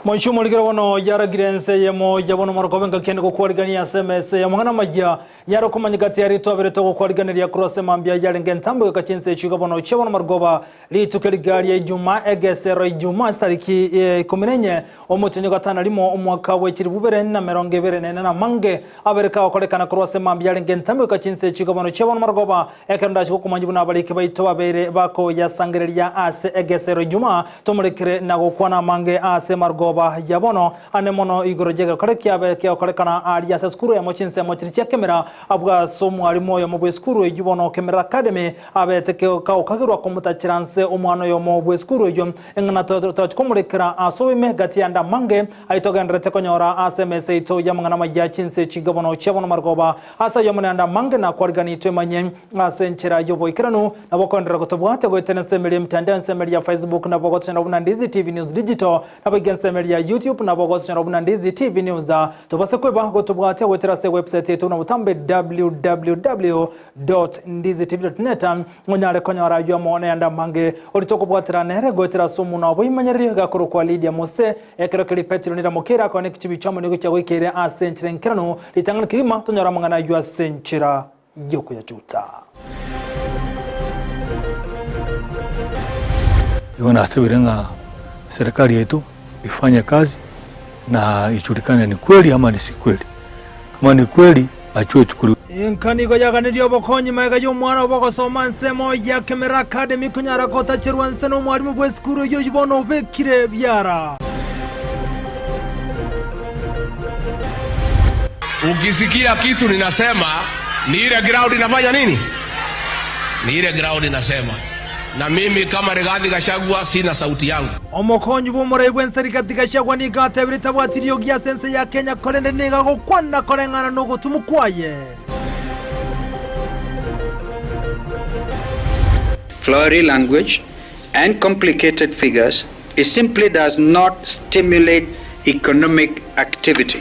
Moiche omorikire bono yaragire ense eyemo ya bono marokoba engaki ende gokwarigania ase emesa y'amang'ana amaya yare okomanyeka tiari twaberete ogokwariganeria korwa ase mambia yarenge entambe goika chinsa echi iga bono chia bono marogoba rituko riga ria ijuma egesero ijuma ase tariki ikomi na enye omotienyi o gatano rimo omwaka bwe chilifu bibere na emerongo ebere na ene na amange abere kagokorekana korwa ase mambia yarenge entambe goika chinsa echi iga bono chia bono marogoba Ekero ndache gokomanyia buna abariki baito babeire bakoyasangereria ase egesero ijuma, tomorekere na gokwana amange ase marogoba ya bono, ane mono igoro y'egekore kiabe kegokorekana aria ase esukuru eyemo chinsemo chiria chia Kemera, abwo ase omwalimu oyomo bw'esukuru eyio bono Kemera Academy abete kagokagerwa komotachera nse omwana oyomo bw'esukuru eyio, eng'ana torache komorekera ase oboime gati y'ande amange ayitogendererete konyora ase emesa yaito y'amang'ana amaya chinse chinga bono chia bono marogoba. Ase ayio amo naende amange nakwariganie twemanye ase enchera y'oboikeranu, nabo okoenderera gotobwatia goetera ensemo eria y'emitandao, ensemo eria ya Facebook, nabo ogotochora buna Ndizi TV News Digital, naboigo ensemo eria ya YouTube, nabo ogotochora buna Ndizi TV News. Tobase kweba gotobwatia goetera ase ewebsite yaito buna botambe www.ndizitv.net onyare konyora ayio amo nayande amange. Orite okobwatera nere goetera ase omonwa oboimanyereria gakorokwa Lydia Mose. Ekero keria Petero niramokeire akore nekichibi chi'omonene gochia goika ere ase enchera enkeranu, ritang'ani kegima tonyore amang'ana ayio ase enchera y'okoyachuta. Igo nasabire ng'a serikali yaito ifanye kazi na ijulikane ni kweli ama ni si kweli. Kama ni kweli achwe echukuliwe. Enka nigo yaganerie obokonyi magega y'omwana obo ogosoma ensemo ya Kemera Academy konyara gotacherwa inse n'omwarimu bw'esukuru eyio oyio bono obekire biara. Ukisikia kitu ninasema ni ile ground inafanya nini? Ni ile ground inasema. Na mimi kama Rigathi Gachagua sina sauti yangu. Omokonyi bw'omorai bw'ense Rigathi Gachagua nigo atebire tabwati riogi ase ense ya Kenya korende nigo agokwana koreng'ana nogotumu kwaye. Flowery language and complicated figures, it simply does not stimulate economic activity.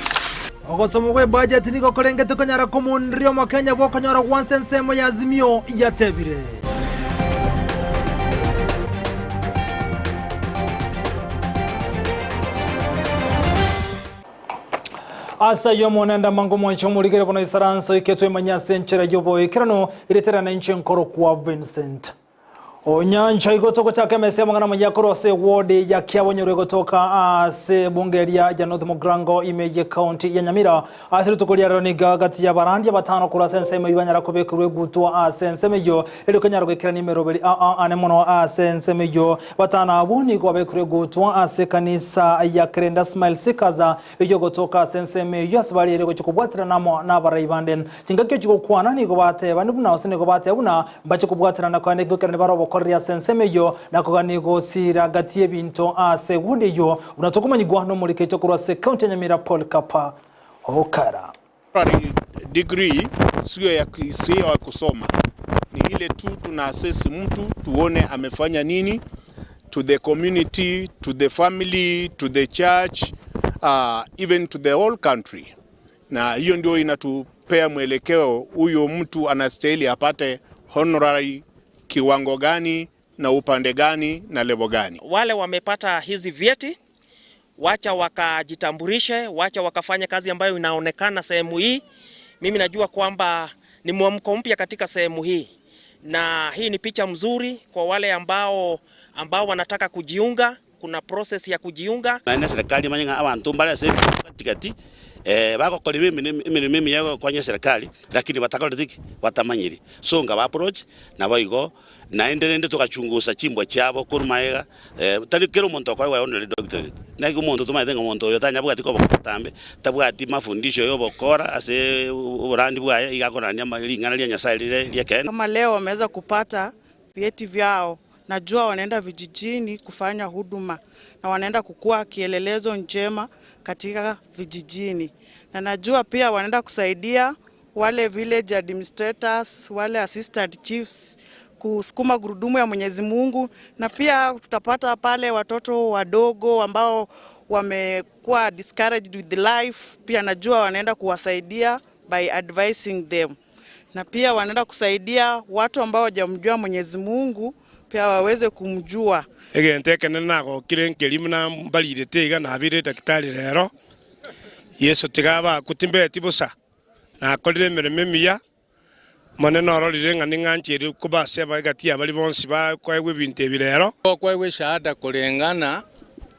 Ogosomwa gw'ebajeti nigo korengete konyara komonereria omokenya bw'okonyora gwansa ensemo ya Azimio yatebire. Ase ayio Omonene amange omwanche omorigere bono isaranse oike twemanye ase enchera y'oboikeranu, ritere na inche nkorokwa Vincent. Onyancha igo togochaka emesa y'amang'ana amaya korwa ase eward ya Kiabonyoru egotoka ase ebunge eria ya North Mugirango ime ye county ya Nyamira. Ase rituko ria rero nigo gati y'abarandia batano korwa ase ensemo eyio banyara kobekerwa egutwa ase ensemo eyio erio konyara goikerania emeroberi aa ane mono ase ensemo eyio. Batano abwo nigo babekerwe egutwa ase ekanisa ya Kerenda Smile Seekers eyio egotoka ase ensemo eyio ase baria erio gochia kobwaterana amo nabarai bande. Chingaki ochia gokwana nigo batebani buna gose nigo bateba buna Mbache kobwaterana kogenda goikerania bare obokoreri ase ensemo eyio, na kogania gosira gati y'ebinto ase egundi eyio, buna tokomanyigwa nomorikeito korwa ase ekaunti ya Nyamira Paul Kapa Okara. Honorary degree sio ya sio ya kusoma, ni ile tu tuna assess mtu tuone amefanya nini to the community, to the family, to the church, uh, even to the whole country. Na hiyo ndio inatupea mwelekeo, huyo mtu anastahili apate honorary kiwango gani na upande gani na level gani. Wale wamepata hizi vyeti wacha wakajitambulishe, wacha wakafanya kazi ambayo inaonekana sehemu hii. Mimi najua kwamba ni mwamko mpya katika sehemu hii, na hii ni picha mzuri kwa wale ambao, ambao wanataka kujiunga. Kuna process ya kujiunga. Naende eserekari emanye ng'a abanto mbare ase ebitunwa gati gati, bagokora emeremo emiya yogokonya eserekari, lakini batakoreti ki? Batamanyiri. So nkaba approach, naboigo naende rende togachungusa chimbwa chiabo korwa magega, tari kera omonto okoegwa honorary doctorate, naki omonto tomaete ng'a omonto oyo tanyabwati koba omotambe, tabwati mafundisho ya obokora ase oborandi bwaye, iga akorania ring'ana ria Nyasaye rire ri'ekeene. Kama leo wameweza kupata vyeti vyao najua wanaenda vijijini kufanya huduma na wanaenda kukua kielelezo njema katika vijijini, na najua pia wanaenda kusaidia wale village administrators, wale assistant chiefs kusukuma gurudumu ya Mwenyezi Mungu, na pia tutapata pale watoto wadogo ambao wamekuwa discouraged with life, pia najua wanaenda kuwasaidia by advising them, na pia wanaenda kusaidia watu ambao hawajamjua Mwenyezi Mungu. pia waweze kumjua. Egento ekenene nagokire nkeria buna mbarirete iga nabeire edaktari rero. Yeso tiga abakwe timbeti bosa, nakorire emeremo emiya, Omonene ororire ng'a ning'ancheire koba ase egati ya baria bonsi bakoegwa ebinto ebi rero. Okoegwa eshahada kulingana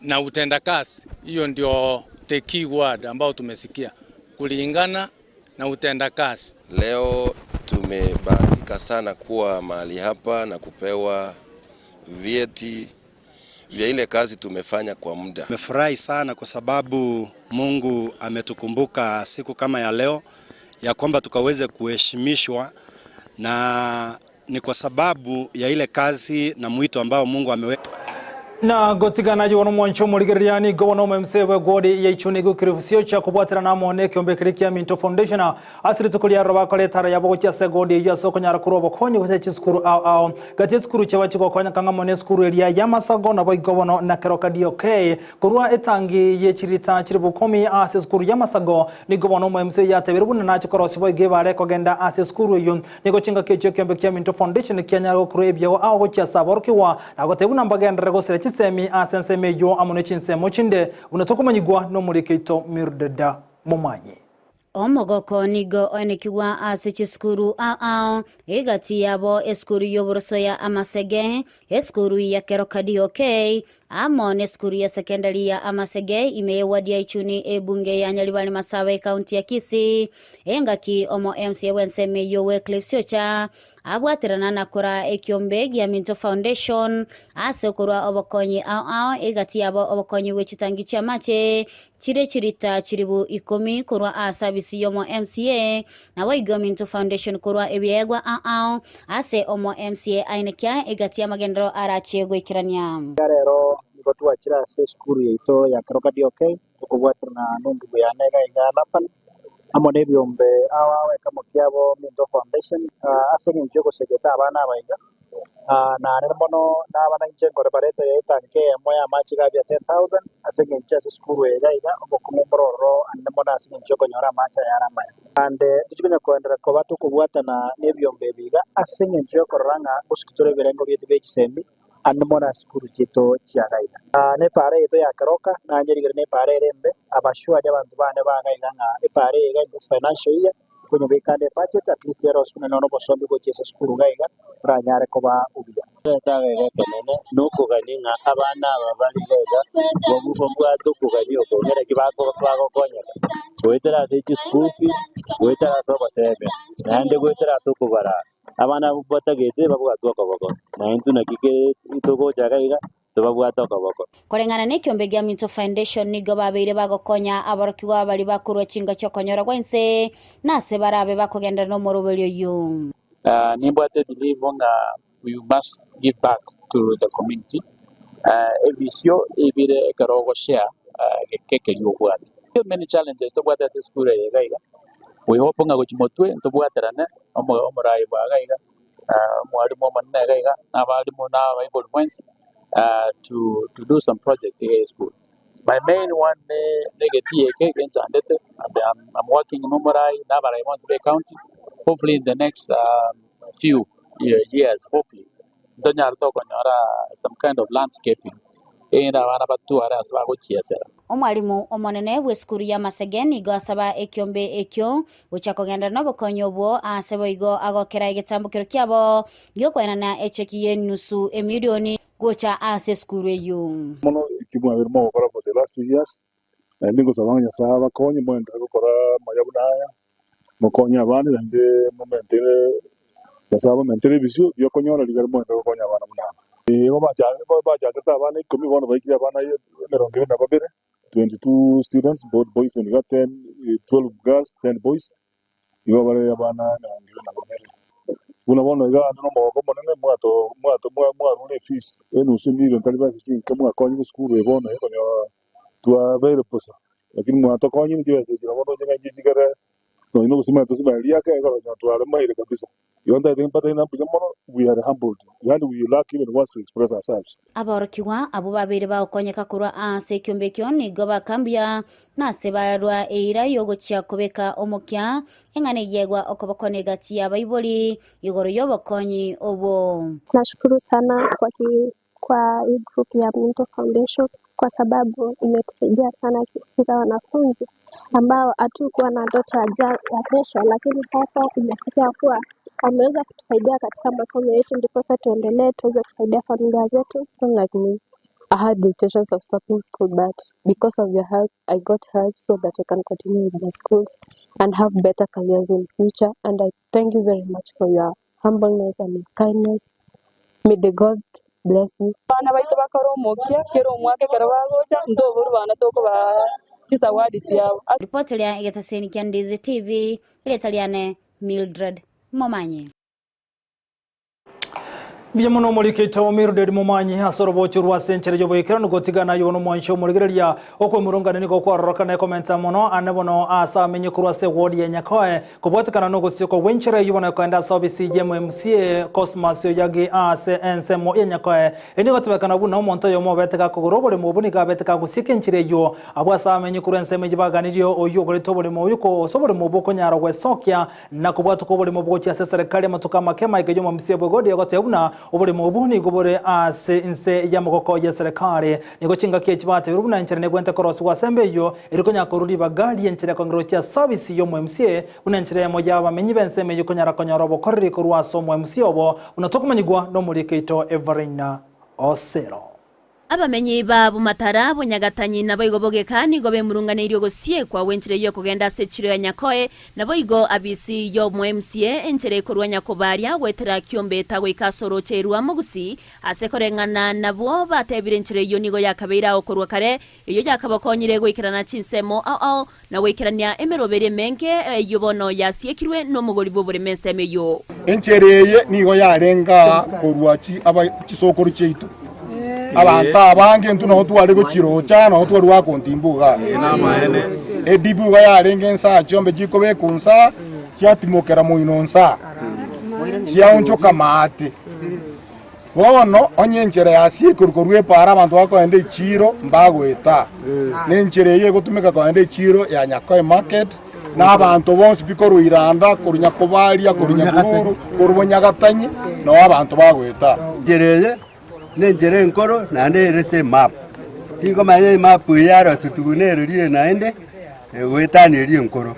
na utendakazi, hiyo ndio the key word ambao tumesikia, kulingana na utendakazi. Leo tumebahatika sana kuwa mahali hapa na kupewa vyeti vya ile kazi tumefanya kwa muda. Nimefurahi sana kwa sababu Mungu ametukumbuka siku kama ya leo ya kwamba tukaweze kuheshimishwa na ni kwa sababu ya ile kazi na mwito ambao Mungu ameweka. Na gotigana jiwono mwancho morigereria nigo bono omomc bwe gwodi ya ichuni gukirifu cha kobwaterana amo na ekiombe keria kia Minto Foundation ase rituko riaroro bakora etara yabo gochia ase egodi eyio ase okonyara korwa obokonyi gose chisukuru ao ao gati esukuru chiaba chigokonyeka ng'amo na esukuru eria ya Masago nabo igo bono na Keroka DOK korwa etangi ye chirita chiribu ikomi ase esukuru ya Masago nigo bono omomc yatebire buna nache korosia boigo ebare kogenda ase esukuru eyio nigo chingaki echio ekiombe kia Minto Foundation kianyara gokorwa ebiegwa ao gochia ase aborokigwa na gotebia buna mbagenderere gosira chisemi ase ensemo eyio amo ne chinsemo chinde, buna tokomanyigwa nomoriki oito Mirdada Momanyi. Omogoko nigo oenekigwa ase chisukuru ao ao, egati yabo esukuru y'oboroso ya Amasege, esukuru ya Keroka DOK, amo nesukuru ya sekendari ya Amasege ime y'ewadi ya Ichuni ebunge ya Nyaribari Masaba ekaunti ya Kisii. Engaki omo MCA bw'ensemo eyio Wycliffe Siocha Abwaterana na koraa ekiombe gia Minto Foundation ase okorua obokonyi ao ao egati yabo obokonyi bwe chitangi chi'amache chire chirita chiribu ikomi korwa ase abisi y'omo MCA naboigo Minto Foundation korwa ebiegwa ao ao ase omo MCA ainekia egati y'amagenderero arache goikerania. Rero nigo twachire ase esukuru yaito ya Keroka DOK tokobwaterana nendugu yane iga iga Laban amo nebiombe ao ao ekemo kiabo Minto Foundation ase eng'encho y'ogosegeta abana aba iga naarire mono naba nainche nkore baretere etanki eyemo y'amache iga abia 10,000 ase eng'encho ase esukuru eye iga iga obokong'u mboro ororo ande mono ase eng'encho y'okonyora amache aya are amaya. Naende tochia konya koenderera koba tokobwatana nebiombe ebi iga ase eng'encho y'okorora ng'a gosiki tore ebirengo biaito bie chisemi Ande mono ase chisukuru chiaito chia iga iga. Nepaara yaito ya Keroka, naye rigere nepaara ere embe, abashuari abanto bane ba iga iga ng'a epaara eye iga in this financial year, nkonyebeka ande ebudget at least ere ase buna nonya obosombi gochia ase esukuru iga iga boranyare koba obuya. Egetabu eke ekenene nokogania ng'a abana aba bare iga iga babwate okogania oko ngereki bagokonyeka goetera ase chischool fees, goetera ase ogosemia, naende goetera ase okobaraa. Abana abwo batagete babwatwe okoboko, na intwe naki togocha iga iga tobabwate okoboko. Koreng'ana nekiombe gia Minto Foundation nigo babeire bagokonya aborokigwa baria bakorua chinga chi'okonyora gwa inse, na ase barabe bakogenderera nomoroberio oyio. Nimbwate belief ng'a we must give back to the community, ebisio ebire ekero ogoshare geke keria obwate. Many challenges tobwate ase esukuru eye iga iga, we hope ng'a gochia motwe ntobwaterane omorai bwa iga iga, omwalimu omonene iga iga, na abalimu na abaibori mwensi to to do some projects iga esukuru. My main one ne egetii eke genchandete and I'm working na omorai na abarai bonsi be ecounty, hopefully in the next few years hopefully ntonyare tokonyora some kind of landscaping erinde abana batware ase bagochiesera. Omwalimu omonene bw'esukuru y'amasege nigo asaba ekiombe ekio gochia kogenderera nobokonyi obwo aase boigo agokera egetambokero kiabo gi'okoenana echeki y'enusu emilioni gocha ase esukuru eyio. Mono eki mwabeire mogokora for the last 2 years, naende ngosaba ng'a Nyasaye abakonye moenderere gokora amaya buna aya, mokonye abande naende momentere Nyasaye abamentere ebisio biokonyora rigari moenderere gokonya abana buna aba. Igo bachakete abana ikomi bono baikire abana 22, 22 students both boys and girls, 10, 12 girls, 10 boys, igo bare abana 22. Buna bono iga ande nomogoko omonene mwato mwato mwarure efees enusu emilion tari besa chinke mwakonyire esukuru eye bono ekonyora twabeire bosa, lakini mwatokonyire chibesa echi nabo ndoche ng'a inche chikere. Nonya na obosima tosima riaka ekero onye twaremaire kabisa. Igo ntaete mbatebie ng'a mbuya mono, we are humbled, yaani we lack even words to express ourselves. Aborokigwa abwo babeire bagokonyeka korwa ase ekiombe ekio nigo bakambia, na ase barua eira y'ogochia kobeka omokia, eng'ana eyegwa okoboko negati y'abaibori igoro y'obokonyi obwo. Nashukuru sana kwa ki, kwa hii group ya Minto Foundation kwa sababu imetusaidia sana sisi kama wanafunzi ambao hatukuwa na ndoto ya ja- ya kesho, lakini sasa imefikia kuwa wameweza kutusaidia katika masomo yetu, ndiposa tuendelee tuweze kusaidia familia zetu. Person like me, I had the intentions of stopping school, but because of your help, I got help so that I can continue with my schools and have better careers in future. And I thank you very much for your humbleness and kindness. May the God bless you. Abana baito bakore omokia kera omwaka ekero bagocha, ntoborwe bana tokobaa chisawadi chiabo. Ripoti ria egetaseni kia Ndizi TV, erieta riane Mildred Momanyi. Mbuya mono omorikeito Mildred Momanyi ase orobocho rwa ase enchera y'oboikeranu gotigana aye bono omwanchi omorigereria okwemurungana nigo kwarorokana ekomenta mono ane bono ase amenye korwa ase eward ya Nyakoe Kobwatekana nogosioka gw'enchera eyio bono ekoenda ase obisi y'MMCA Cosmas Oyagi ase ensemo ya Nyakoe. Eye nigo egotebekana buna omonto oyomo obete gakogora oboremo obwo nigo abete kagosieka enchera eyio. Abwo ase abamenyi korwa ensemo eyio baganirie oyio ogorete oboremo oyio gose oboremo obwo okonyara gwesokia na kobwatoka oboremo obwo gochia ase eserekari amatuko amake amaiga y'omomca bw'egodi egoteba buna oboremo obwo nigo bore ase inse y'amagoko y'eserekari. Nigo chingaki echi batebirwe buna enchera negwente korosigwa ase embe eyio Erio konya korwa ribaga ri'enchera ekong'erwa chia service y'omo-MCA buna enchera eyemo y'abamenyi b'ensemo eyio konyara konyora obokoreri korwa ase omo-MCA obo buna tokomanyigwa n'omoriki oito Everina Osero. Abamenyi ba Bomatara, Bonyagatanyi, naboigo Bogeka nigo bemurunganeirie ogosiekwa gw'enchera eyio ekogenda ase echiro ya Nyakoe, naboigo abisi y'omo-MCA enchera ekorwa Nyakobaria goetera Kiombeta goika ase orooche rwa Mogusi. Ase koreng'ana nabwo batebire enchera eyio nigo yakabeire ao korwa kare, Eyio yakabakonyire goikerana chinsemo ao ao, na goikerania emeroberi emenge, eyio bono yasiekirwe nomogori bw'oboremo ensemo eyio. Enchera eye nigo yarenge aa korwa chisokoro chiaito. Abanto abange intwe nabo tware gochirocha, nabo tware goakontimba igaa. Edibu igo yarenge nsaa chiombe chikobekwa nsaa, chiatimokera moino nsaa, chiaonchoka maate. Bono onye enchera yasiekirwe korwa epaara abanto bakogenda echiiro mbagoeta, na enchera eyio egotumeka kogenda echiiro ya Nyakoe Market, na abanto bonsi pi korwa Iranda, korwa Nyakobaria, korwa Nyabururu, korwa Bonyagatanyi, nao abanto bagoeta. Enchera eye nenchera enkoro naende ere ase emap. Tinkomanya emap eye yarosetigwe nereri naende egoetania eria enkoro.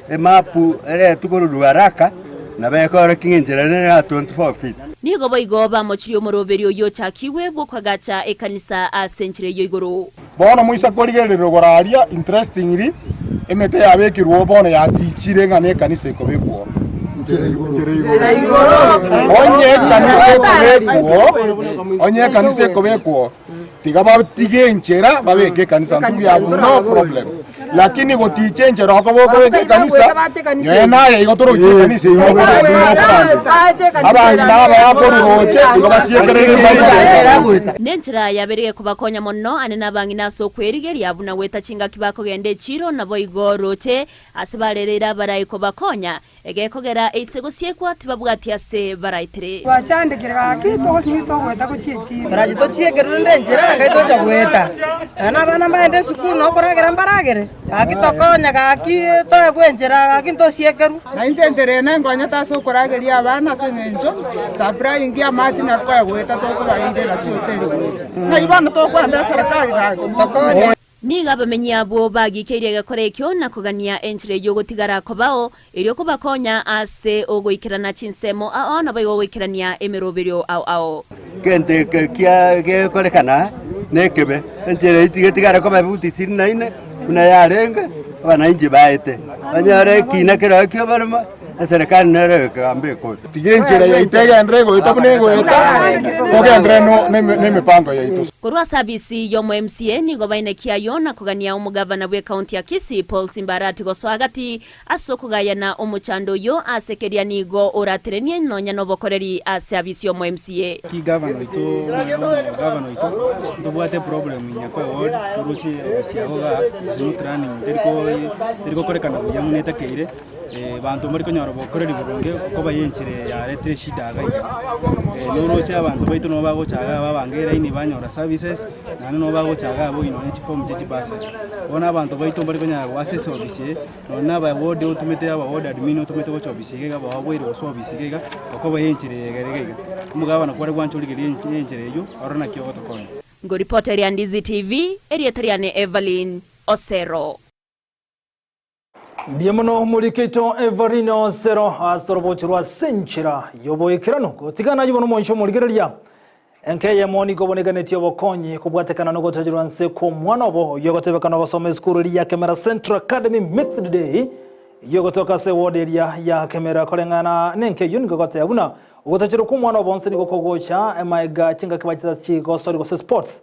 Emapu eretwe korwa Ruaraka nabo ekorokia ng'a enchera nere ya 24 feet. Nigo boigo bamochirie omoroberi oyio ochakigwe bw'okoagacha ekanisa ase enchera eyio igoro. Bono moisa korigereria rogoro aria, interestingly, emete yabekirwe oo bono yatichire ng'a nekanisa ekobekwa oo. Onye ekanisa ekobekwa oo, onye ekanisa ekobekwa oo, Tiga batige enchera babeke ekanisa ntwe we have no problem lakini goticha enchera okoba okobeka ekanisa nyowe naye igo toroche ekanisa igo abang'ina aba bakoruroche igo basiekereire mbaigwe. Nenchera yabeire gekobakonya mono ane nabang'ina ase okwerigeria buna goeta chingaki bakogenda echiro naboigo roche ase barereire abarai kobakonya Egekogera eise gosiekwa tibabwati ase baraetere. Twachandekire gaki togosimisa ogoeta gochia echiro. Torache tochieke rende enchera engai tocha goeta. Nonya na abana mbaende esukuru na okoragera mbaragere, gaki tokonya gaki toegwe enchera gaki ntosiekerwe. Na inche enchera eye nenkonyete ase okorageria abana ase eng'encho supplying ya amache naro koegoeta tokobairera chihoteli goeta. Ng'ai bono tokoenda eserekari gaki? Tokonye. Nigo abamenyi abwo bagikeirie egekora ekio na kogania enchera eyio gotigara kobao, erio kobakonya ase ogoikerana chinsemo ao naboigo goikerania emeroberio ao ao. Gento eke kia gekorekana nekebe, enchera eyio tigetigare koba ebuti isini na ine buna yarenge, abananchi baete, banyore ekina kereo kioboremo, Eserekari nero egekegamba ekote. Tiga enchera yaito egenderere goeta buna egoeta, togenderere nemipango yaito. Korwa ase abisi y'omo MCA nigo bainekia ayio na kogania omogavana bw'ekaunti ya Kisii Paul Simbarati gosoa gati ase okogayana omochando oyio ase keria nigo oraterenie nonya nobokoreri ase abisi y'omo MCA. Ki gavana oito omwana omo gavana oito ntobwate eproblem Nyakoe ward toroche ofisi yago igaa it is not running teriko terikokorekana buya buna etakeire. Abanto mbari konyora obokoreri boronge okoba y'enchera eye yaretire eshida iga iga. Noroche abanto baito nabo bagocha iga babange eraini banyora services, naende nabo bagocha iga boigo nonye chiform chia chibasari. Bono abanto baito mbari konyara goa ase eofisi eye, nonye na aba ward otomete aba ward admin otomete gocha ofisi iga iga baoboire gosoa ofisi iga iga, okoba y'enchera eye iga iga. Omogabana kware gwancha origereria enchera eywo, orore naki ogotokonya. Ngoripota eria Ndizi TV, erieta riane Evelyn Osero. Mbuya mono omorikeito Evelyn Osero ase orobochi rwa Senchera y'oboikeranu gotigana ayio bono omonche omorigereria enka eyemo nigo oboneganetie obokonyi kobwatekana nogotacherwa nse kw'omwana obo oyio ogotebekana gosoma esukuru eria ya Kemera Central Academy Mixed Day eyio egotoka ase eward eria ya Kemera koreng'ana nenka eyio nigo egoteba buna ogotacherwa kw'omwana obo onsi nigo kogocha emaega chingaki bachete ase chigosori gose sports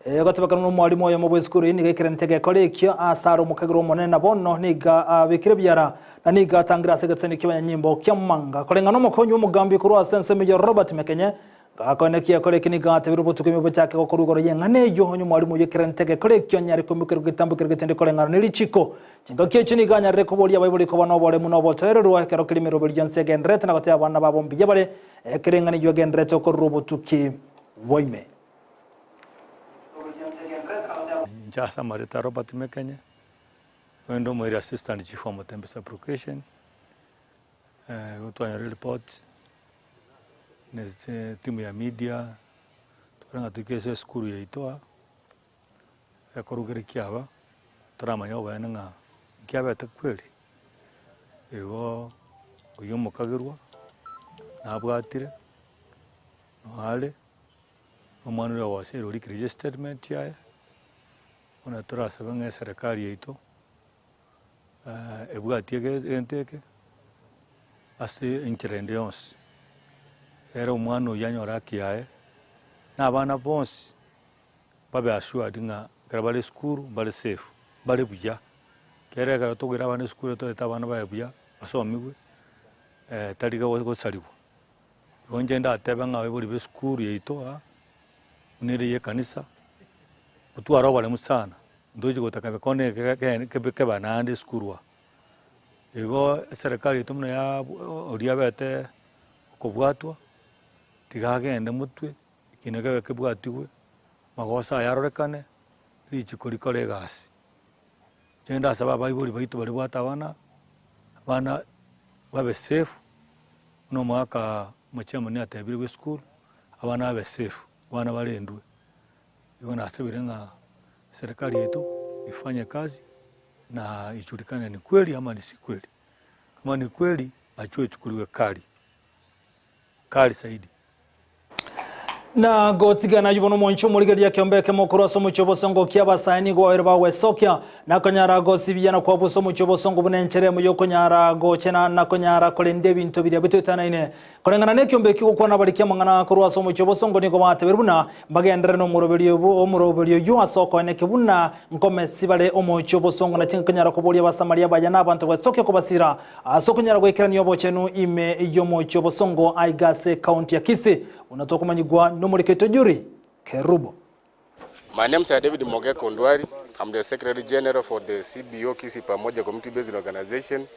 Egotebekana nomwalimu oyomo bw'esukuru eyio nigo ekerenete egekora ekio aase are omokegiro omonene na bono nigo abekire ebiara na nigo atangire ase egeteni ki'abanyanyimbo ki'amanga. Koreng'ana omokonyi bw'omogambi korwa ase ensemo eyio Robert Mekenye gakoenekia egekora ekio nigo atebirie obotuko ime bochake gokorwa igoro y'eng'ana eyio onye omwalimu oyio ekerenete egekora ekio anyare koimokerwa getambo keria getende koreng'ana ne richiko. Chingaki echio nigo anyarire koboria abaibori koba noboremu na obotoererwa ekero keria emeroberi yonsi egendererete na gotebia abana babo mbuya bare ekero eng'ana eyio egendererete gokorerwa obotuki bwa ime. Inche ase amareta a Robert Mekenye, oyo nde omoiri assistant chief wa Mutembe sub-location, igo twanyora eripoti na ase team ya media, twarora ng'a toike ase esukuru yaito aa, ekorugera ekiaba, toramanya oboene ng'a nkiabete kweri, igo oywo omokagerwa nabwatire, noare. Omwana oria ogoseire orikire statement yaye, bono torasabe ng'a eserekari yaito ebwatie egento eke ase enchera ende yonsi, ere omwana oyio anyore haki yaye, na abana bonsi babe assured ng'a ekero bare esukuru mbare safe, mbare buya, ekiagera ekero tokoira abana esukuru toete abana babe buya, basomigwe tari gosarigwa. Igo inche ndatebe ng'a abaibori b'esukuru yaito aa, buna ere y'ekanisa, gotwara oboremu sana, ntochi gotaka ebekondo eke kegende kebe keba naende esukuru aa. Igo eserekari yaito buna ya oria abete okobwatwa, tiga agende motwe, ekina kebe kebwatigwe, magoso aye arorekane, richiko rikore egasi. Inche ndasaba abaibori baito baria bwate abana, abana babe safe, buna omogaka omochairman atebire bwa esukuru, abana babe safe, abana barendwe. Igo nasabire ng'a serikali yaito ifanye kazi na ijulikane ni kweli ama ni si kweli. Kama ni kweli achwe echukuliwe kali, kali zaidi. Na gotigana ayio bono omonche omorigereria ekeombe ekemo korwa ase omochie obosongo ki'abasae nigo babeire bagwesokia, na konyara gosibia na kwabusa omochie obosongo buna enchera emo y'okonyara gochena na konyara korenda ebinto biria bitoetanaine. Koreng'ana nekeombe ekio gokwana abariki amang'ana korwa ase omochie obosongo nigo batebirie buna mbagenderere nomoroberio omoroberio oyio ase okoenekia buna nkomesi bare omochie obosongo na chinkonyara koboria Abasamaria abaya na abanto gwesokia kobasira Ase okonyara goikerania obochenu ime y'omochie obosongo aiga ase ekaunti ya Kisii, buna tokomanyigwa nomoriketo Juri Kerubo. My name is David Mogeko Ndwari. I'm the Secretary General for the CBO Kisii Pamoja Community Based Organization,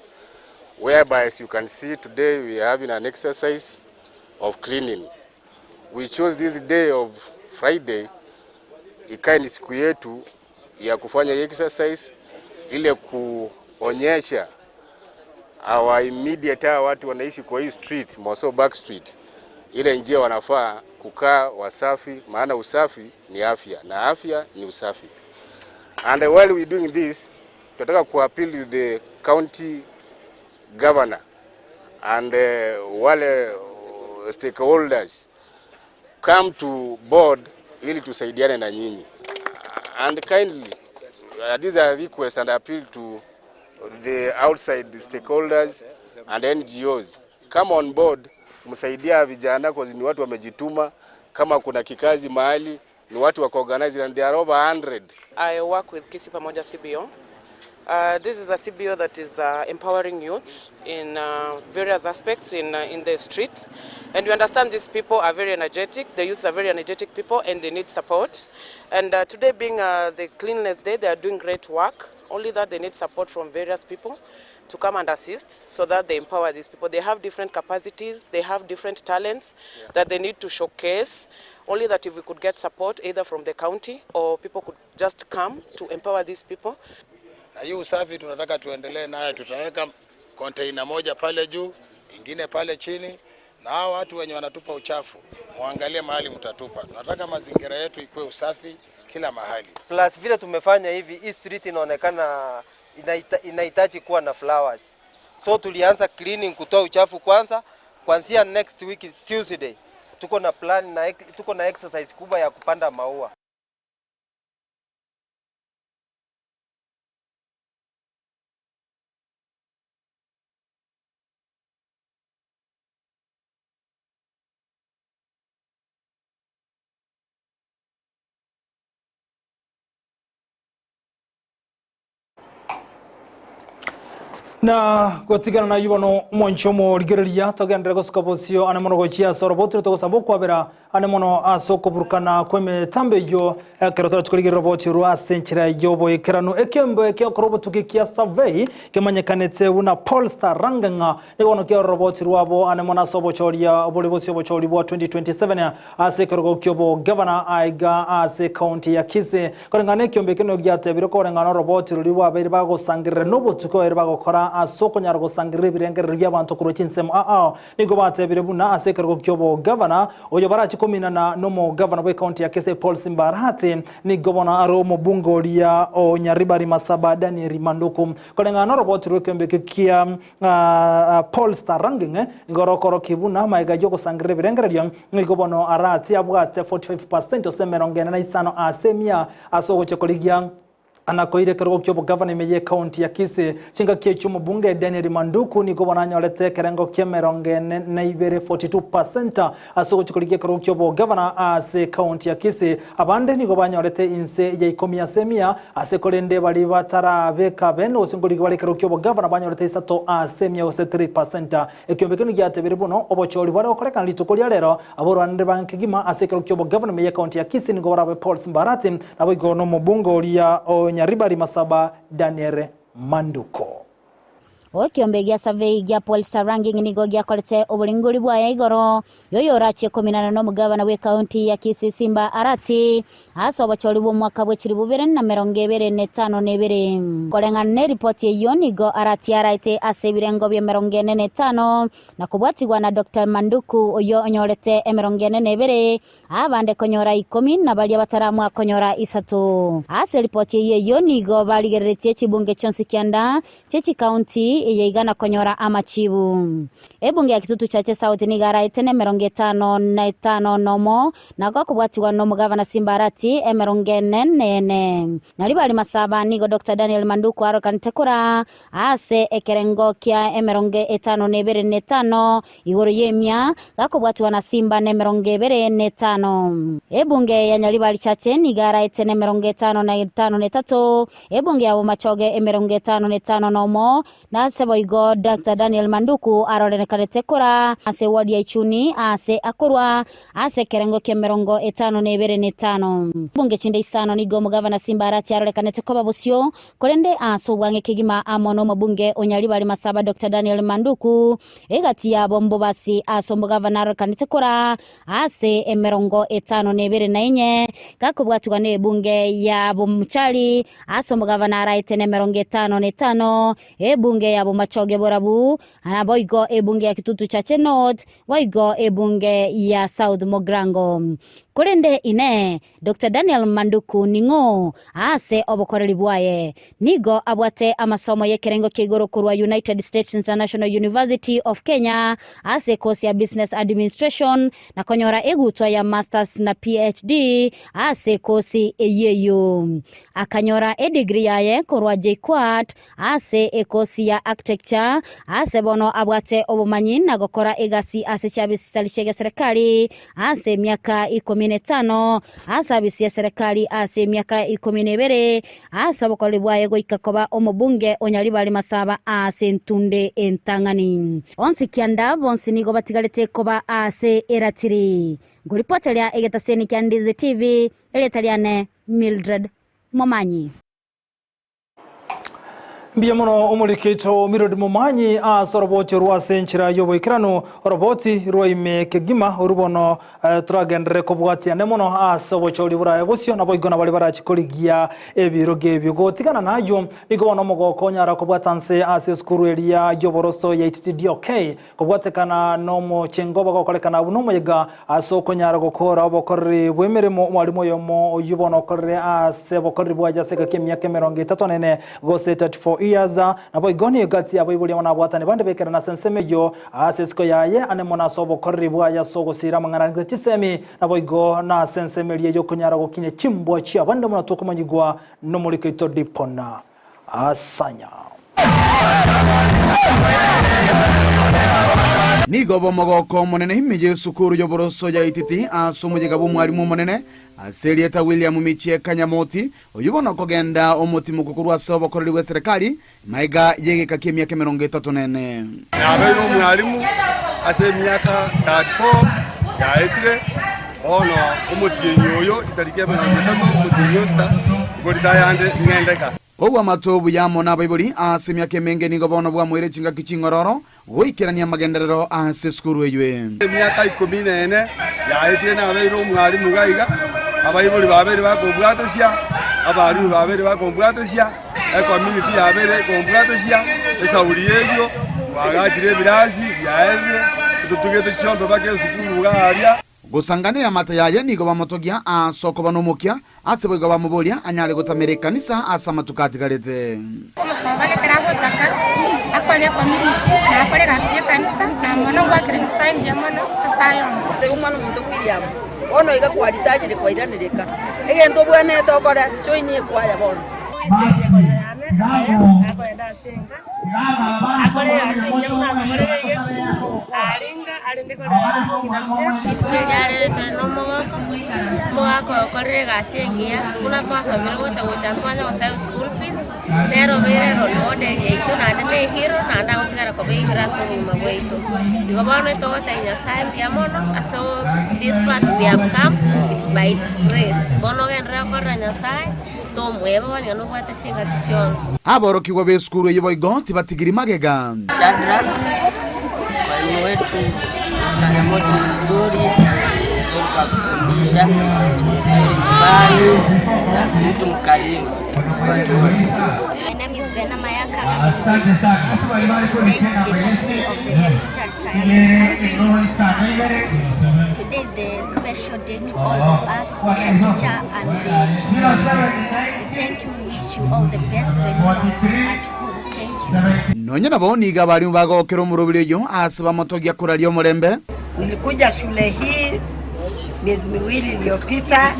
whereby as you can see today we are having an exercise of cleaning. We chose this day of Friday ikae ni siku yetu ya kufanya exercise ile kuonyesha our immediate hawa watu wanaishi kwa hii street Moso Back Street, ile njia wanafaa kukaa wasafi, maana usafi ni afya na afya ni usafi. And while we doing this, tunataka kuappeal to the county governor and wale stakeholders come to board ili tusaidiane na nyinyi. And kindly, this is a request and appeal to the outside stakeholders and NGOs. Come on board, msaidia vijana cause ni watu wamejituma. Kama kuna kikazi mahali ni watu wako organized and they are over 100. I work with Kisii Pamoja CBO. This is a CBO that is empowering youth in various aspects in the streets. And we understand these people are very energetic. The youths are very energetic people and they need support. And today being the Cleanliness Day, they are doing great work. Only that they need support from various people. to come and assist so that they empower these people. They have different capacities, they have different talents that they need to showcase. Only that if we could get support either from the county or people could just come to empower these people. Na hii usafi tunataka tuendelee nayo, tutaweka container moja pale juu, ingine pale chini, na hao watu wenye wanatupa uchafu muangalie mahali mtatupa. Tunataka mazingira yetu ikuwe usafi kila mahali. Plus vile tumefanya hivi, hii street inaonekana inahitaji kuwa na flowers, so tulianza cleaning, kutoa uchafu kwanza. Kuanzia next week Tuesday tuko na plan na tuko na exercise kubwa ya kupanda maua. Na gotigana na ibono omonche omorigereria togenderere gosuka bosio ane mono gochia ase oroboti togosaba okwabera ane mono ase okoburukana kwa emetambo eyio ekero torachi korigerera oboti orwo ase enchera y'oboikeranu. Ekeombe ekiokora obotuki kia survey kemanyekanete buna Pollstar Ranking nigo bono kiarora oboti rwabo ane mono ase obochoria bore bosio obochori bwa 2027 ase ekerogo ki'obogavana aiga ase ekaunti ya Kisii. Koreng'ana nekiombe ekio nigo giatebire koreng'ana oroboti roria rwabeire bagosangerera nobotuko babeire bagokora ase okonyara gosangerera ebirengererio bi'abanto korwa chinsemo ao. Nigo batebire buna ase ekerogo ki'obogavana oyo barache kominana nomogavana bw'ecounty ya Kisii Paul Simba Arati nigo bono are omobunge oria o Nyaribari Masaba Daniel Manduku. Koreng'ana noroboti rw'ekiombe ekio kia Pollstar Ranking nigo rokorokia buna amaiga y'ogosangerera ebirengererio nigo bono Arati abwate 45% gose 45 ase emia ase ogochia korigia Anakoire ekerogo ki'obogavana ime y'ecounty ya Kisii. Chingaki echio omobunge Daniel Manduku nigo bono anyorete ekerengo ki'emerongo ene na ibere, 42%, ase ogochia korigia ekerogo ki'obogavana ase ecounty ya Kisii. Abande nigo banyorete inse ya ikomi ase emia ase korende baria batarabeka bene gose nkorigia bare ekerogo ki'obogavana banyorete isato ase emia gose 3%. Ekiombe ekio nigo giatebire buna obochori bware gokorekana rituko ria rero, aborwanire ba nkegima ase ekerogo ki'obogavana ime y'ecounty ya Kisii nigo barabe Paul Simba Arati naboigo nomobunge oria o Nyaribari Masaba Daniel Manduko. Ekiombe gia survey gia Pollstar Ranking nigo giakorete oboringori bwaye igoro yoyorachie kominana nomogavana bw'ekaunti ya Kisii Simba Arati ase obochori bw'omwaka bwa 2025. Koreng'ana na eripoti eyio nigo Arati araete ase ebirengo bia 45 na kobwatigwa na Dr Manduku oyo onyorete 42 abande konyora 10 na baria bataramwa konyora 3. Ase eripoti eyio eyio nigo barigereretie chibunge chionsi 9 chi'chikaunti eye igana konyora amachibu. Ebunge ya Kitutu Chache South nigo araete na 55 1 na gokobwatigwa nomogavana Simba Arati 44. Nyaribari Masaba nigo Dr Daniel Manduku arokanete kora ase ekerengo kia 55 igoro y'emia gakobwatiwa na Simba na 25. Ebunge ya Nyaribari Chache nigo araete na 55 3, ebunge ya Bomachoge 55 1 nase boigo Dr Daniel Manduku arorekanete kora ase ward ya Ichuni ase akorwa ase ekerengo kia 55. Ebunge chinde 5 nigo omogavana Simba Arati arorekanete koba bosio korende ase obwang'e kegima amo nomobunge o Nyaribari Masaba Dr Daniel Manduku egati yabo mbobasi ase omogavana arorekanete kora ase 54 gakobwatiwa na ebunge ya Bomuchari ase omogavana araete na 55, ebunge ya Bomachoge Borabu naboigo ebunge ya Kitutu Chache North boigo ebunge ya South Mogrango. Korende ine Dr Daniel Manduku ning'o ase obokoreri bwaye nigo abwate amasomo y'ekerengo kia igoro korwa United States International University of Kenya ase course ya Business Administration na konyora egutwa ya Masters na PhD ase kosi eyeyo. Akanyora edegree yaye korwa JKUAT ase ekosi ya Architecture ase bono abwate obomanyi na gokora egasi ase chiabisi chitari chia serikali ase emiaka 15 ase abisi ya serikali ase emiaka 12 ase obokoreri bwaye goika koba omobunge o Nyaribari Masaba ase entunde entang'ani. Onsi 9 bonsi nigo batigarete koba ase eratiri. Ngoripoteria egetaseni kia Ndizi TV, erieta riane Mildred Momanyi. Mbuya mono omorikeito Mirod Momanyi ase oroboti orwo ase enchera y'oboikeranu, oroboti rwa ime kegima orwo bono toragenderere kobwatiane mono ase obochori borabe bosio naboigo nabaria barache korigia ebirogo ebio. Gotigana nayio, nigo bono omogoko onyara kobwata nse ase esukuru eria y'oboroso ya Ititi DOK Kobwatekana nomochengo bagokorekana buna omoyega ase okonyara gokora obokoreri bw'emeremo, omwalimu oyomo oyio bono okorire ase obokoreri bwaye ase egeka ki'emiaka 34 ene gose 34 years, naboigo nigo egati y'abaibori amo nabwatani bande bekerana ase ensemo eyio ase isiko yaye ane mono ase obokoreri bwaye ase ogosiira amang'ana arengete chisemi, naboigo nase ensemo eria y'okonyara gokinya chimbwa chi'abande buna tokomanyigwa nomoriko oito Dipona. Asanya. Nigo bomogoko omonene ime y'esukuru y'oboroso ya Ititi ase omoyega bw'omwalimu omonene ase erieta William Michieka Nyamoti, oyio bono okogenda omotimoko korwa ase obokoreri bw'eserekari magega y'egeka ki'emiaka 34. Nabeire omwalimu ase emiaka 34 yaetire, bono omotienyi oyo etariki 30 omotienyi o sita, nigo ritayande ng'endeka. Obwamato obuya amo nabaibori ase emiaka emenge nigo bono bwamoire chingaki ching'ororo goikerania amagenderero ase esukuru eywe. Emiaka ikomi na ene yaetire nabeire omwalimu iga iga, abaibori babeire bakombwatesia, abalimu babeire bakombwatesia, ecommunity yabeire ekombwatesia, esauri eyio, twagachire ebirasi biaerire, totugete chiombe mpaka esukuru iga aria. Gosangana eamate yaye nigo bamotogia ase okoba nomokia, ase boigo bamoboria anyare gotamera ekanisa ase amatuko atigarete. Omosomba ekero agochaka, akore ecommunity, na akore egasi y'ekanisa, na mono ngwakere Nyasaye mbuya mono ase aya onsi. Omwana omonto William, bono iga kwaritachire kwairanire ka, egento obwenerete okore, join ekwaya bono. Akoenda ase enka, akore egasi engiya buna akokorera iga esukuru, aringa arende korera omong'ina buya. Rituko riarero tore nomogoko, omogaka oyo okorire egasi engiya, buna twasomire gocha gocha ntwanye gosabe school fees, nere obeire role model yaito naende na ehero naende agotigara koba ehero ase obogima bwaito. Igo bono togotebia Nyasaye mbuya mono ase this far we have come, it's by his grace. Bono ogenderere gokorera Nyasaye. Tomweba onye nobwate chingaki chionsi. Aborokigwa b'esukuru eyio boigo tibatigiri magega. Shadrack, mwalimu wetu Mr. Nyamoti ni mzuri, mzuri kwa kufundisha, mzuri nyumbani, na mtu mkarimu kwa watu wote. My name is Vena Mayaka. I'm in grade 6. Today is the party day of the head teacher retirees. I'm really happy. Today is the special day to all of us, the head teacher and the teachers. We thank you, we wish you all the best when you are at home. Thank you. Nonya nabo nigo abarimu bagokera omorobiri oyio ase bamotogia koraria omorembe. Nilikuja shule hii miezi miwili iliyopita.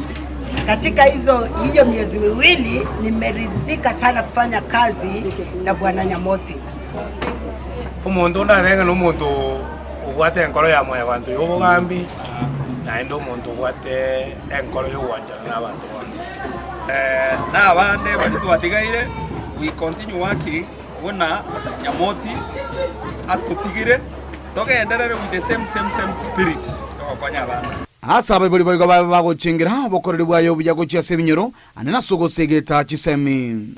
Katika hizo hiyo miezi miwili nimeridhika sana kufanya kazi na Bwana Nyamoti. Omonto onde arenge nomonto obwate enkoro ya mwanyabanto y'obogambi, naende omonto obwate enkoro y'ogwanchana nabanto bonsi. Na abande baria twatigaire, we continue working buna Nyamoti atotigire, togenderere with the same same same spirit yogokonya abana. Ase abaibori boigo babe bagochengera obokoreri bwaye obuya gochia ase ebinyoro, Ane nase ogosegeta chisemi.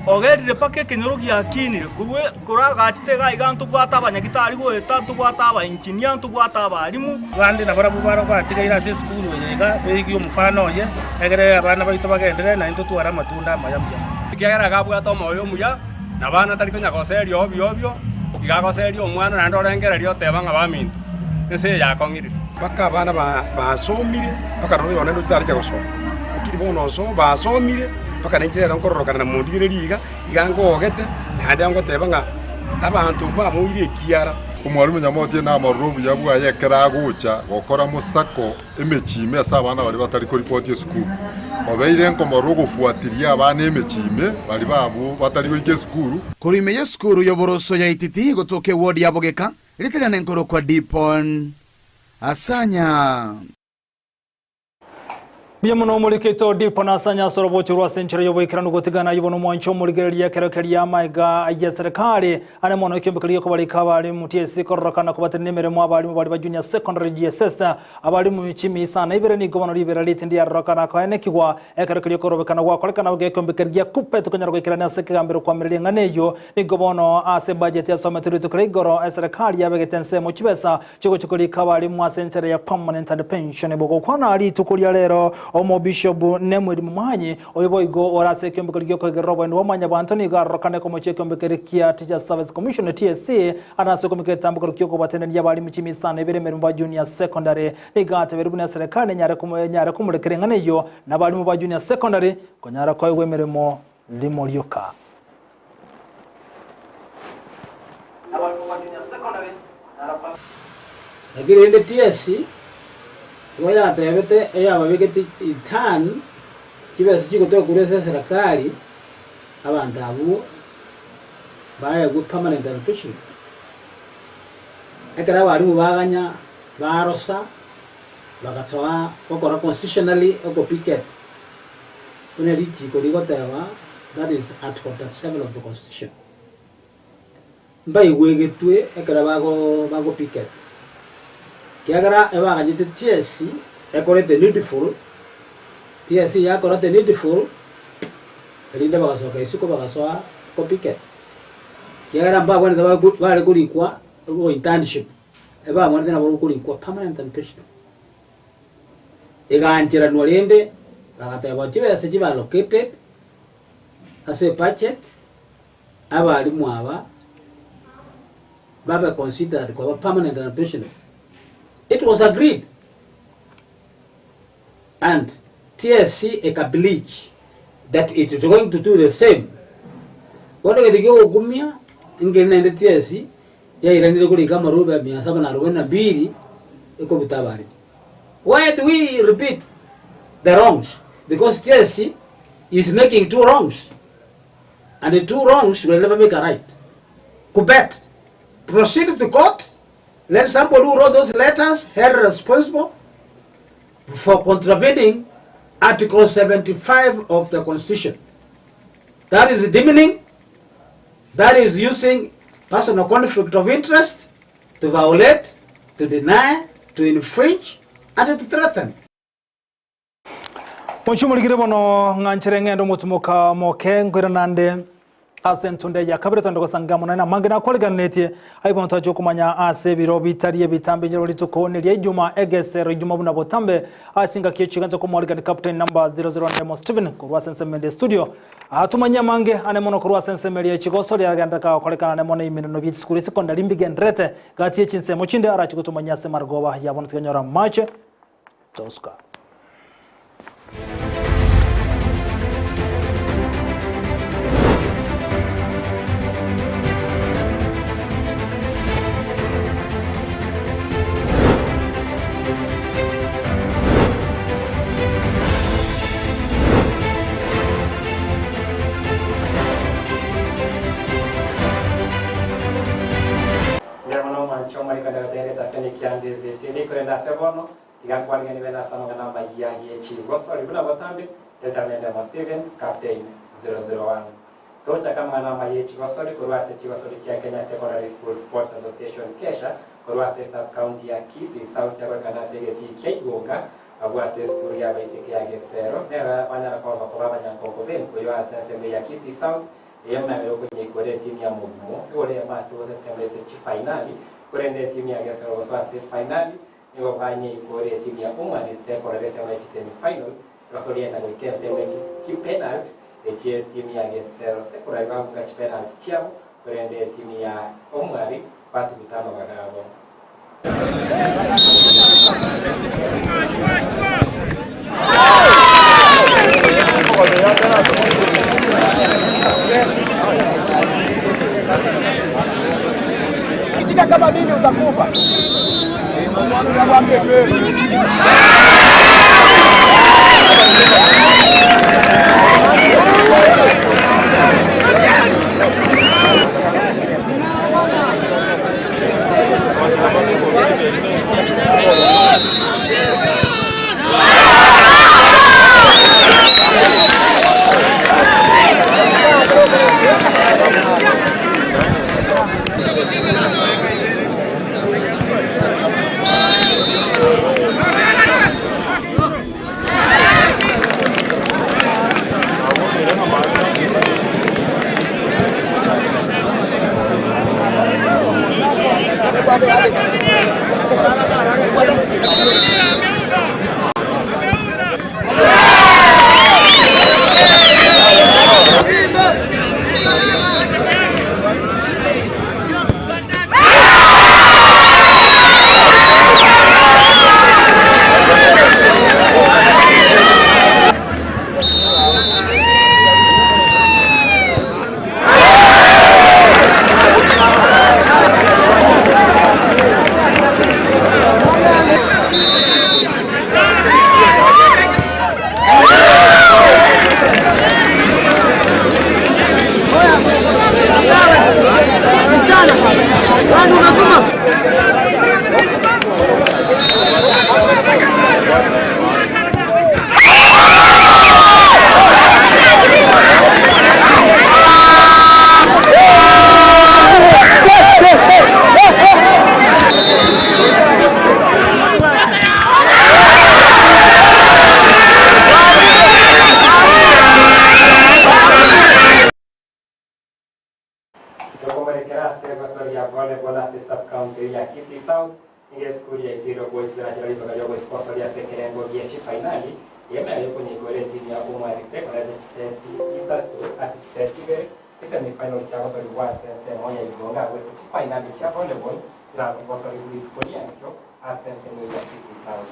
Ogerire mpaka ekenyoro giakinire, korwa korwa agachete iga iga ntobwate abanyagitari goeta, ntobwate abaengineer, ntobwate abalimu. Abande nabarabwo barabwo batigaire ase esukuru eye iga, beigie omofano oye, egere abana baito bagenderere naintwe totware amatunda amaya mbuya mono. Ekiagera iga abwate omoyo omuya, na bana tari konya goseria obio obio, iga agoseria omwana naende orengereria oteba ng'a baminto, ense eye yakong'irire. Mpaka abana basomire, mpaka nonya oyo onde taracha gosoma, lakini bono oso basomire, mpaka nainche rero nkororokana na mondigereria iga, iga ngogete, naende ngoteba ng'a abanto mbamoire ekiara. Omwalimu Nyamotie namorore obuya bwaye ekero agocha gokora mosako emechie ime ase abana baria batari koripoti esukuru. Obeire nkomorora ogofuatiria abana emechie ime baria babwo batari goika esukuru. Korwa ime y'esukuru y'oboroso ya Ititi gotoka ewodi ya Bogeka, Rieta riane nkorokwa Dipon Asanya. Mbuya mono omorikito Odipo na ase ase orobocho rwa ase enchera y'oboikeranu gotigana ayio bono omwancho omorigereria ekero keria amaiga ya serikali are mono ekiombeko gekobarika abarimu TSC kororokana kobatenenia emeremo abarimu baria ba Junior Secondary JSS abarimu chimi isano ibere nigo bono ribera ritindi riarorokana koenekigwa ekero keria okorobekana gwakorekana gekombeko gia KUPPET konyara goikerania ase ekegambero koamereria eng'ana eyio nigo bono ase ebudget yasometwe rituko ria igoro eserekari yabegete ensemo chibesa Chigochia korika abarimu ase enchera ya permanent and pensionable. Gokwana rituko ria rero, omobishop Nemuel Momanyi, oyo boigo ore ase ekiombeko gi'okoigerera oboendi bwa mwanyabanto nigo arorokane komochia ekiombeko kia Teachers Service Commission, TSC, are ase okomika egetambokero ki'okobatenenia abarimu chimisano ebere emeremo ba Junior Secondary. Nigo atebeire buna eserekari nenyare enyare komorekera eng'ana eyio na abarimu ba Junior Secondary konyara koegwa emeremo rimo rioka. Naki rende TSC igo yatebete eyababegete return chibesa chigotoka korwa ase eserekari abanto abwo baegwe permanent allocation. Ekero abalimu baganya barosa bagasoa gokora constitutionally okopicket buna richiko rigoteba that is article 37 of the constitution. Mbaigwegetwe ekero bago bago picket, ekiagera ebaganyete TSC ekore the needful, TSC yakora the needful, erinde bagasoka isiko bagasoa ko picket. Ekiagera mbabwenerete baku bare korikwa bo internship, ebabwenerete nabo korikwa permanent and pensionable. Egaancheranwa rende bagateba chibesa chibe allocated ase ebudget. Abalimu aba babe considered koba permanent and pensionable. It was agreed and TSC eka bleach that it is going to do the same. Bono egento kiogokumia nkeri naende TSC yairanire korika amarube mia saba na arobaini na mbili ekobuta abalimu. Why do we repeat the wrongs? Because TSC is making two wrongs. And the two wrongs will never make a right. Kubet, proceed to court, let somebody who wrote those letters held responsible for contravening Article 75 of the Constitution. That is demeaning, that is using personal conflict of interest to violate, to deny, to infringe, and to threaten. Mochie morigire bono ng'a nchere ng'ende omotumoka moke nkoirana nde ase entunda ya kabere twende gosanga amo naye amange nakwariganetie aye bono twache okomanya ase ebiro bitari ebitambe nyoro rituko neria ijuma egesero ijuma buna botambe ase engaki echigancha komwarigani captain number 00 Ndemo Stephen korwa ase ensemo ende studio atumanye amange ane mono korwa ase ensemo eria echigoso riagendereka gokorekana ane mono emineno bie chisukuru esekondari mbigenderete gati ye chinsemo chinde arache gotumanyia ase marogoba ya bono tiganyora amache Tosca. Mbuya mono omwanche omoriko ndagotegerete ase emekianda ezete nikorende ase bono, Iga nkwarigani bene ase amang'ana amayia ye chigosori buna botambe, Delta Mendemo Stephen, Captain, 001. Tochaka amang'ana amaya ye chigosori korwa ase chigosori chia Kenya Secondary School Sports Association, KESSHA, korwa ase esub-county ya Kisii South chiakorekana ase egetii kia Igonga abwo ase esukuru y'abaiseke ya Gesero nero banyara koba koba abanyankonko b'enkuyo ase ensemo ya Kisii South eyemo yokonyeikora etimu ya Mogumo igoro eyemo ase gose ensemo ase chifainali korende etimu ya Gesero gosoa ase efainali Nigo banyeikore etimu ya Omwanise korera ensemo ye chisemi-final, egosoria enda goika ensemo ye chipenalty echie etimu ya Gesero Secondary babuga chipenalty chiabo, korende etimu ya Omwari batuguta amabaga abo. Ukichika kama mimi utakufa. Itirio Boys benachera ribaga riogoikosoria ase ekerengo gie chifainali yemera yokonyeikora etimu ya Omwari Secondary ase chiseti isato ase chiseti ibere esemifinal chiagosorigwa ase ensemo ya Igonga agwo ase chifainali chia volleyball chiragosorigwa rituko riankio ase ensemo ya Kisii South.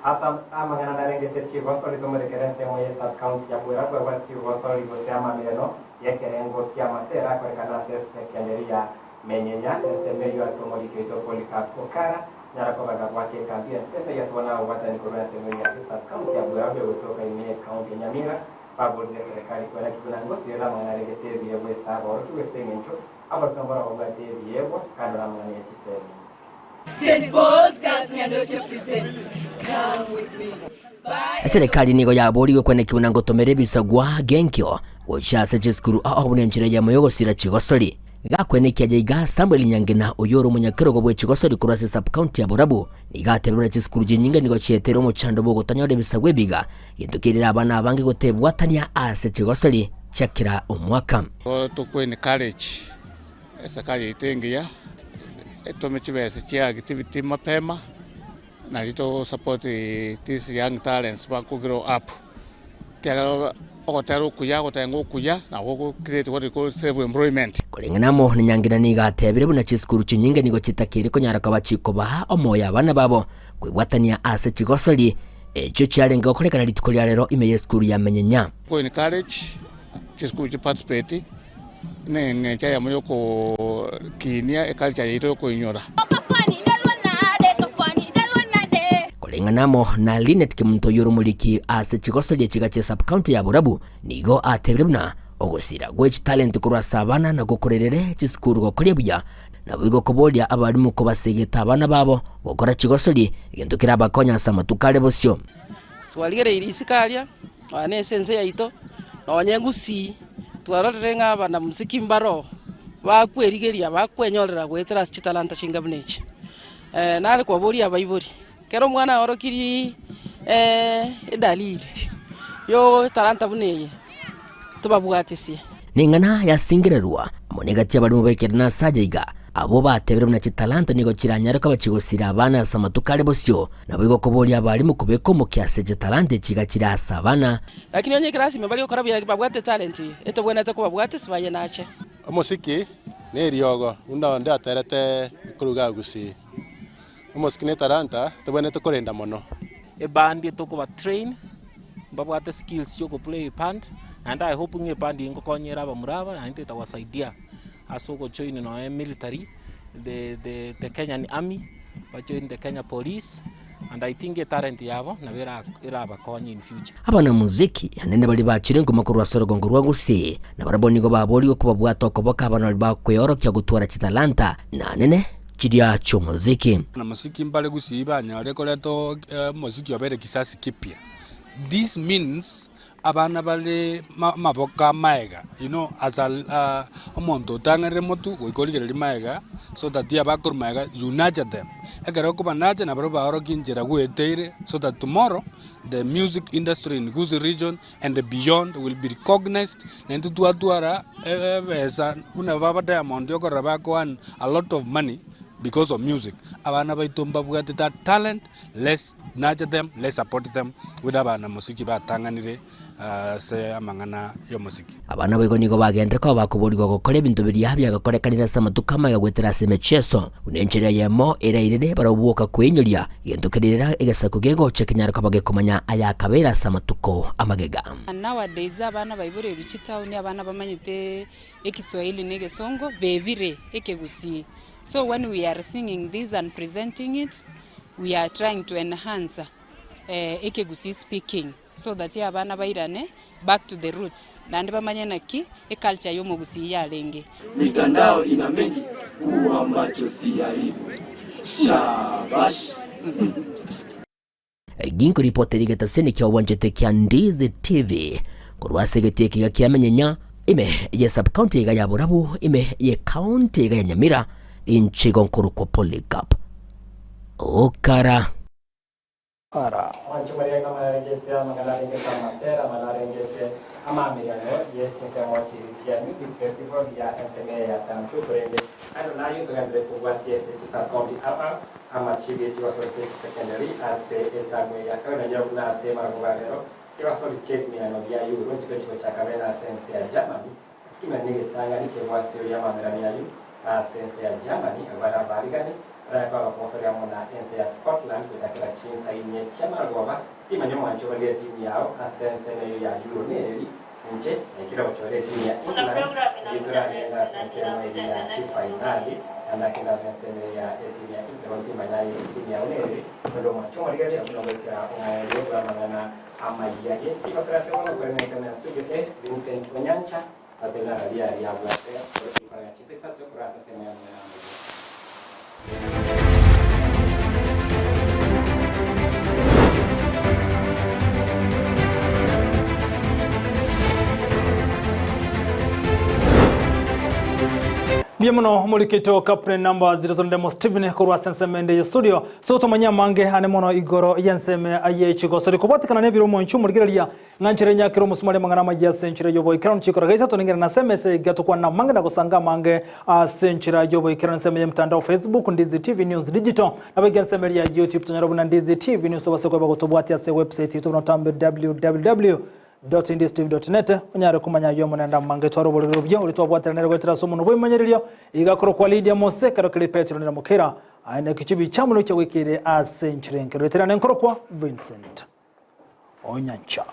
Asa amang'ana narengete chigosori tomorekere ensemo ya sub county ya Bwera kwegwa chigosori gose amamireno yekerengo kia matera akorekana ase secondary ya Menyenya ensemo eyo ase omoriki oito Polycarp Okara nyarakobaga gwake ekambi ensemo eyo ase bona obwatani korwa ensemo ya sub county ya Bwera begotoka ime county ya Nyamira baborire serikali kwera kibuna ngosirera amang'ana arengete ebiegwa ase aboroki gose eng'encho abaruta mbora babwate ebiegwa kando na amang'ana ya chisemi. St. Paul's Girls Nyandoche presents Come With Me. Eserekari nigo yaborigwe kwenekiwa na ngotomera ebisagwa genkio gochia ase chisukuru ao buna enchera eyemo yogosira chigosori. Gakwenekia yaiga Samuel Nyangena oyio ore omonyakerogo bwe chigosori korwa ase sub-county ya Borabu nigo atebire buna chisukuru chinyinge nigo chieteire omochando bw'ogotanyora ebisagwa ebiga gento kerire abana abange gotebwatania ase chigosori chia kera omwaka. Igo tokwe encourage eserikali yaito engiya etome chibesa chia activity mapema nari to support these young talents bako grow up ekiagera ogotera okuya ogotenga okuya nabo go create what we call self employment. Koreng'ana amo na Nyangena nigo atebire buna chisukuru chinyinge nigo chitakeire konyara koba chikobaa omoyo abana babo kwebwatania ase chigosori echio chiarenge gokorekana rituko ria rero ime y'esukuru ya Menyenya. Go encourage chisukuru chi participate ne eng'encho eyemo yokokinia eculture yaito yokoinyora. Koreng'ana amo na Linet Kemunto oyore omoriki ase chigosoria chiga chia sub-county ya Borabu, nigo atebire buna ogosira gwe chitalent korwa ase abana nagokorerere chisukuru gokoria buya, naboigo koboria abarimu kobasegeta abana babo gokora chigosori, egento kerabakonye ase amatuko are bosio. Twarigereirie isiko aria, nonya na ase ense yaito, nonya egusii, twarorire ng'a abanamuziki mbaro bakwerigeria, bakwenyorera goetera ase chitalanta chinga buna echi. Nare kobaboria abaibori, ekero omwana aorokirie edalili yo etalanta buna eye, tobabwatesie. Neng'ana yasingererwa amo negati y'abarimo b'ekerena ase aya iga, abwo batebire buna chitalanta nigo chiranyare koba chigosira abana ase amatuko are bosio, Naboigo koboria abarimu kobeka omokia ase chitalanta echi iga chire ase abana. Lakini onye ekerasi ime baria gokora buya babwate etalent eye, etobwenerete kobabwatia sibaye nache. Omosiki neriogo buna onde aterete koruga Gusii. Omosiki ne etalanta tobwenerete korenda mono. Eband etokoba train, mbabwate skills chia ogoplay eband, naende I hope ng'a eband eye ngokonyera abamura aba naende etawasaidia ase ogojoin nonye military, the the the Kenyan army, bajoin the Kenya police, and I think etalent yabo nabo era erabakonye in future. Abanamuziki anene baria bachire nkuma korwa ase orogongo rwa Gusii, na barabwo nigo baborigwe kobabwata okoboko abana baria bakweorokia gotwara chitalanta na anene chiria chi'omoziki. Abanamuziki mbare Gusii banyare koreta omoziki obeire kisasi kipya. This means Abana bare amaboko amaega, you know as a omonto otang'anire motu goika origererie maega so that abakorwa maega you nurture them. Ekero okoba nurture nabarabwo baorokie enchera gweteire so that tomorrow the music industry in Gusii region and beyond will be recognized na intwe twatwara ebesa buna baba Diamond okorora bako earn a lot of money. because of music. Abana baito mbabwate that talent, let's nurture them, let's support them buna abanamosiki batang'anire ase amang'ana y'omosiki. Aba naboigo nigo bagenderete koba bakoborigwa gokora ebinto biria biagakorekanire ase amatuko amaya goetera ase emechieso, buna enchera eyemo erairire barabwo boka kweinyoria, gento keria rera egesaku kegocha kenyare koba gekomanya ayakabeire ase amatuko amagega. Nowadays abana baiboreirwe chitown abana bamanyete ekiswahili na egesongo bebire ekegusii so when we are singing this and presenting it we are trying to enhance ekegusii speaking. So that abana bairane back to the roots naende bamanye naki eculture y'omogusii yarenge. Mitandao ina mengi kuwa macho si aibu. Shabash. Ginkoripotera egetaseni kia obwanchete kia Ndizi TV korwa ase egetii ekiga kia Menyenya ime ye sub-county iga ya Borabu ime ye county iga ya Nyamira inche igo nkorokwa Polycarp Okara. Ara. Mwanche moria ng'a mararengete amang'ana arengete amatera, amang'ana arengete amaamiriano ye chinsemo chiria chia Music Festival ya ensemo eye ya Tamtu, korende kando nayio togenderere kobwatia ase chisakombi aba amachibi ye chigosori chie chisekondari ase etamu eye ya kabere nonye buna ase barabwo ba rero chigosori chi'ebimiano bia Euro nchiko chigochaka bene ase ense ya Germany ase kimani negetang'ani kebwasio ri'amaamerano ayio Ase ense ya Germany abare abaarigani barayakoe abakosori amo na ense ya Scotland gochakera chinsa inye chi'amarogoba, timanya omwancho obarire etimu yao ase ensemo eyio ya Euro nereri, inche naikire gochora etimu ya England eyio toragende ase ensemo eria ya chifainali, naende ake ndabe ensemo eye ya etimu ya England timanya aye etimu yao nereri, korende omwancho omorigereria buna goikera omoerio bw'amang'ana amayia ye chigosori ase bono kore nensemo ya studio A Vincent Onyancha. Batebire aria aria abwate ore chinkoro ya chinsa isato korwa ase ensemo y'amang'ana amaya. Mbuya mono omorikito Captain Number 0 Stephen korwa ase ensemo ende ye studio. So tomanye amange ane mono igoro y'ensemo aye chigosori kobwatekana nebiro omonche omorigereria Ng'a nchera enyakere omosumari amang'ana amayia ase enchera y'oboikeranu chikora gaisato ning'ina nase emesa eye tokwana amange na gosanga amange ase enchera y'oboikeranu ensemo y'emtandao Facebook Ndizi TV News Digital naboigo ensemo eria ya YouTube tonyore buna Ndizi TV News tobase koeba gotobwatia ase ewebsite yaito buna otambe www.ndizitv.net onyare komanya ayio amo naende amange tware obororero obuya oria twabwateranire goetera ase omonwa bw'ebimanyererio iga korokwa Lydia Mose ekero keria Petero nere mokera aye nekichubi chiamonwe chiagoikeire ase enchera enkero eterane nkorokwa Vincent. Onyancha.